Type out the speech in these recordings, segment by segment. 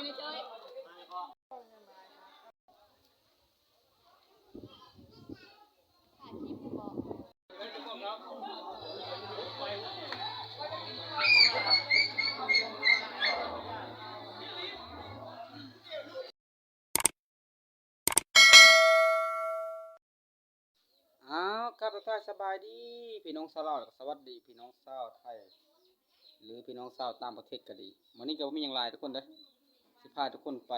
ອ້າວ ຄັບ ທັກທາຍສະບາຍດີພີ່ນ້ອງຊາວລາວ ແລະ ສະຫວັດດີພີ່ນ້ອງຊາວໄທ ຫຼື ພີ່ນ້ອງຊາວຕ່າງປະເທດກໍດີ. ມື້ນີ້ກໍບໍ່ມີຫຍັງຫຼາຍທຸກຄົນເດີ ຊິພາທຸກຄົນໄປ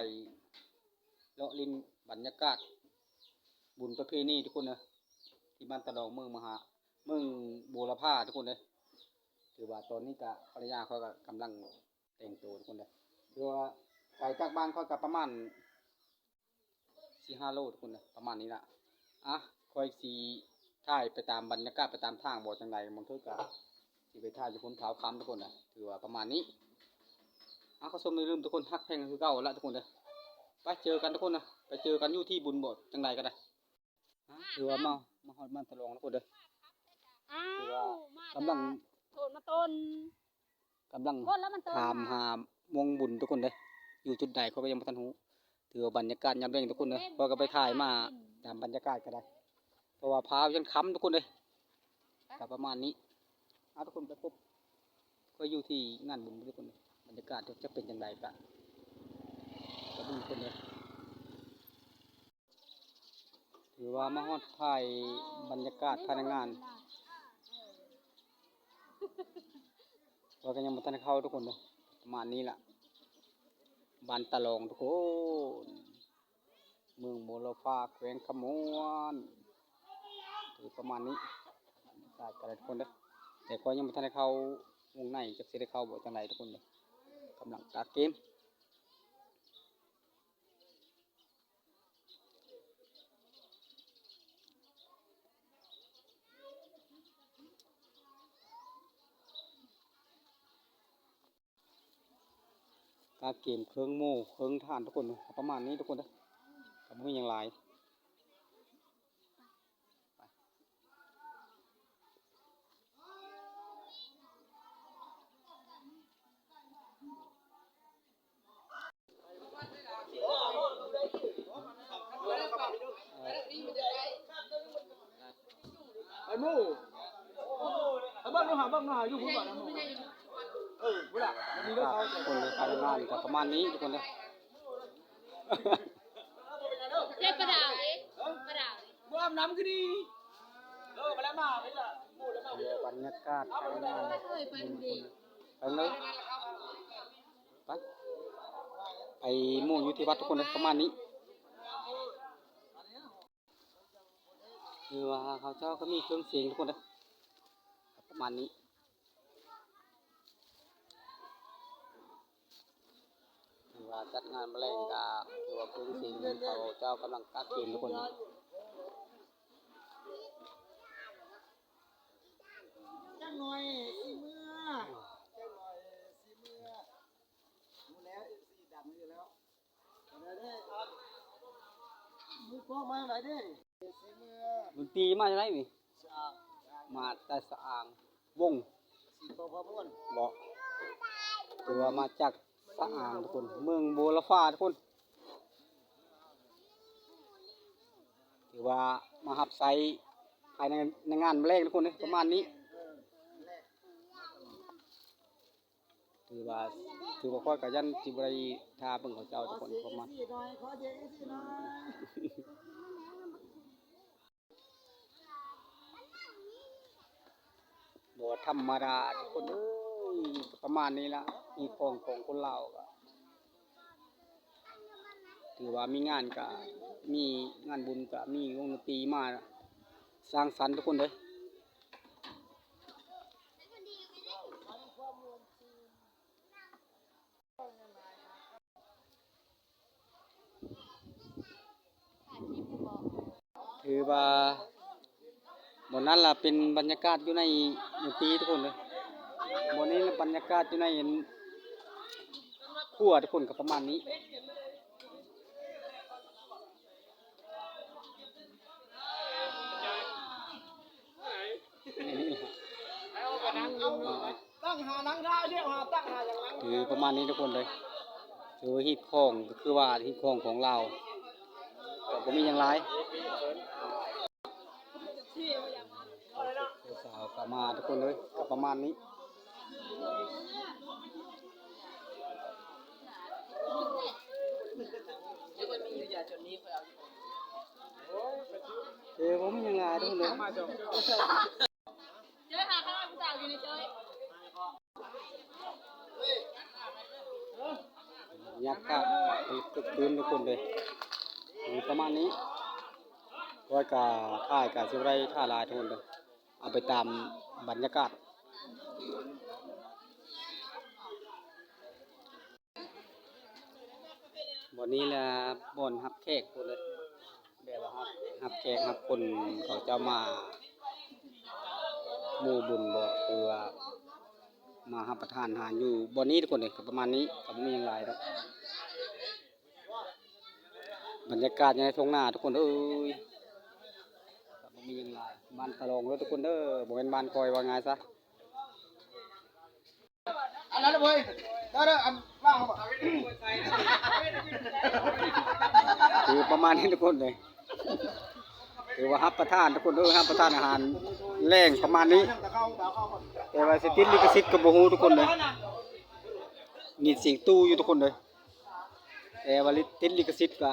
ເລາະຫຼິ້ນບັນຍາກາດບຸນປະເພນີທຸກຄົນເດີ ທີ່ບ້ານຕະດອງ ເມືອງມະຫາ ເມືອງບົວລະພາທຸກຄົນເດີ. ຖືວ່າຕອນນີ້ກໍ ພັນລະຍາຂ້ອຍກໍກຳລັງແຕ່ງໂຕທຸກຄົນເດີ ຖືວ່າໄກຈາກບ້ານຂ້ອຍກໍປະມານ ສີ່ຫ້າໂລທຸກຄົນເດີ ປະມານນີ້ລະ. ອ່ະ ຂ້ອຍຊິຖ່າຍໄປຕາມບັນຍາກາດ ໄປຕາມທາງບໍ່ ຈັ່ງໃດ ບາງເທື່ອກະຊິໄປຖ່າຍຢູ່ພຸ້ນທ້າວຄຳທຸກຄົນເດີ ຖືວ່າປະມານນີ້. ອ່ະ ຂໍຊົມຢ່າລືມທຸກຄົນ ຮັກແພງຄືເກົ່າລະທຸກຄົນເດີ. ໄປເຈີກັນທຸກຄົນນະ ໄປເຈີກັນຢູ່ທີ່ບຸນບໍ່ ຈັ່ງໃດກໍໄດ້. ອ່ະ ຖືວ່າມາ ມາຮອດບ້ານຕະຫຼອງທຸກຄົນເດີ ຖືວ່າກຳລັງ ໂທດມາຕົ້ນ ກຳລັງຖາມຫາວົງບຸນທຸກຄົນເດ້ ຢູ່ຈຸດໃດຂ້ອຍກໍຍັງບໍ່ທັນຮູ້. ຖືວ່າບັນຍາກາດຍາມແລງທຸກຄົນເດ້ ຂ້ອຍກໍໄປຖ່າຍມາຕາມບັນຍາກາດກໍໄດ້ ເພາະວ່າຟ້າຍັງຄ່ຳທຸກຄົນເດ້. ກໍປະມານນີ້ ເອົາ ທຸກຄົນໄປພົບ ຂ້ອຍຢູ່ທີ່ງານບຸນທຸກຄົນເດ້ ບັນຍາກາດຈະເປັນຈັ່ງໃດກໍໄປເບິ່ງທຸກຄົນເດ້. ຖືວ່າມາຮອດທ້າຍບັນຍາກາດພາຍໃນງານ ຂ້ອຍກໍຍັງບໍ່ທັນໄດ້ເຂົ້າທຸກຄົນເດີ ປະມານນີ້ລະ ບ້ານຕະຫຼອງທຸກຄົນ ເມືອງບົວລະພາ ແຂວງຄຳມ່ວນ ຄືປະມານນີ້ ບັນຍາກາດກໍໄດ້ທຸກຄົນເດີ ແຕ່ຂ້ອຍຍັງບໍ່ທັນໄດ້ເຂົ້າວົງໃນ ຈັກຊິໄດ້ເຂົ້າບໍ່ ຈັ່ງໃດທຸກຄົນເດີ ກຳລັງກະເກມ. ການກຽມເຄື່ອງໝູ່ເຄື່ອງທານທຸກຄົນ ປະມານນີ້ທຸກຄົນເດີ ກໍບໍ່ມີຫຍັງຫຼາຍ. ໄປໝູ່ ໄປເບິ່ງດູຫາ ເບິ່ງດູຫາ ຢູ່ພຸ້ນກ່ອນນະໝູ່ ເອີ ພຸ້ນລະ ມັນມີລົດເຂົາ ຄົນໃນພາຍໃນງານກໍປະມານນີ້ທຸກຄົນເດີ. ເຮັດປະດາວເດ້ ປະດາວເດ້ ບໍ່ອາບນ້ຳຄືດີ ເອີ ມາແລ້ວ ມາເລີຍ ໝູ່ແລ້ວມາເລີຍ ບັນຍາກາດ ເອີຍ ໄປເລີຍ ໄປ ໄປໝູ່ຢູ່ທີ່ວັດທຸກຄົນເດີ ປະມານນີ້ ຄືວ່າເຂົາເຈົ້າກໍມີເຄື່ອງສຽງທຸກຄົນເດີ ປະມານນີ້ ຖືວ່າຈັດງານມື້ແລງກໍຖືວ່າເຄິ່ງເສັນ ເຂົາເຈົ້າກຳລັງກະເກມທຸກຄົນ ຈັກໜ່ອຍຊິເມືອ ຈັກໜ່ອຍຊິເມືອ ຮູ້ແລ້ວ ເອັຟຊີ ດັງຢູ່ແລ້ວ. ດົນຕີມາຈາກໃດນີ້? ມາແຕ່ສະອາງ ວົງ ບໍ່ ຖືວ່າມາຈາກສະອາງທຸກຄົນ ເມືອງບົວລະພາທຸກຄົນ ຖືວ່າມາຮັບໃຊ້ພາຍໃນ ໃນງານແລງທຸກຄົນເດ້ ປະມານນີ້. ຖືວ່າ ຖືວ່າຂ້ອຍກໍຢ້ານຊິບໍ່ໄດ້ຖ້າເບິ່ງເຂົາເຈົ້າທຸກຄົນປະມານ ບໍ່ທຳມະດາທຸກຄົນເອີຍ ປະມານນີ້ລະ ມີຂອງ ຂອງຄົນລາວກໍ ຖືວ່າມີງານກະມີ ງານບຸນກະມີວົງດົນຕີມາສ້າງສັນທຸກຄົນເດີ. ຖືວ່າບ່ອນນັ້ນລະເປັນບັນຍາກາດຢູ່ໃນ ຢູ່ປີທຸກຄົນເດີ ບ່ອນນີ້ລະບັນຍາກາດຢູ່ໃນ ຄົວທຸກຄົນກໍປະມານນີ້. ຕັ້ງຫານັ່ງທ່າ ດຽວຫາຕັ້ງຫາຫຍັງນັ່ງ ຄືປະມານນີ້ທຸກຄົນເດີ. ຖືວ່າຮີດຄອງ ກໍຄືວ່າຮີດຄອງຂອງລາວ ກໍບໍ່ມີຫຍັງຫຼາຍ. ສາວກໍມາທຸກຄົນເອີຍ ກໍປະມານນີ້ ເອີ ບໍ່ມີຫຍັງຫຼາຍທຸກຄົນເອີຍ. ບັນຍາກາດຄຶກຄື້ນທຸກຄົນເດີ ມີປະມານນີ້. ຂ້ອຍກະຖ່າຍກະຊິບໍ່ໄດ້ຖ່າຍຫຼາຍທຸກຄົນເດີ ເອົາໄປຕາມບັນຍາກາດ. ບ່ອນນີ້ລະບ່ອນຮັບແຂກພຸ້ນເລີຍ ແບບວ່າຮັບ ຮັບແຂກຮັບຄົນ ເຂົາເຈົ້າມາ ໝູ່ບຸນບໍ ຫຼືວ່າມາຮັບປະທານອາຫານຢູ່ບ່ອນນີ້ທຸກຄົນເອີຍ. ກໍປະມານນີ້ ກໍບໍ່ມີຫຍັງຫຼາຍດອກ. ບັນຍາກາດຢູ່ໃນທົ່ງນາທຸກຄົນເອີຍ ກໍບໍ່ມີຫຍັງຫຼາຍ. ບ້ານຕະລອງເດີທຸກຄົນເດີ ບໍ່ແມ່ນບ້ານຂ້ອຍ ວ່າງ່າຍຊະ. ອັນນັ້ນເວີຍ ໄດ້ໆ ອັນວ່າງບໍ່ ຄືປະມານນີ້ທຸກຄົນເລີຍ ຖືວ່າຮັບປະທານທຸກຄົນເອີຍ ຮັບປະທານອາຫານແລງປະມານນີ້. ແຕ່ວ່າຊິຕິດລິຂະສິດກໍບໍ່ຮູ້ທຸກຄົນເລີຍ ຍິນສຽງຕູ້ຢູ່ທຸກຄົນເລີຍ ແຕ່ວ່າຕິດລິຂະສິດກໍ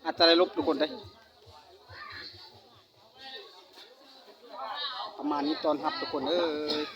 ອາດຈະໄດ້ລົບທຸກຄົນເດ້. ປະມານນີ້ ຕ້ອນຮັບທຸກຄົນເອີຍ.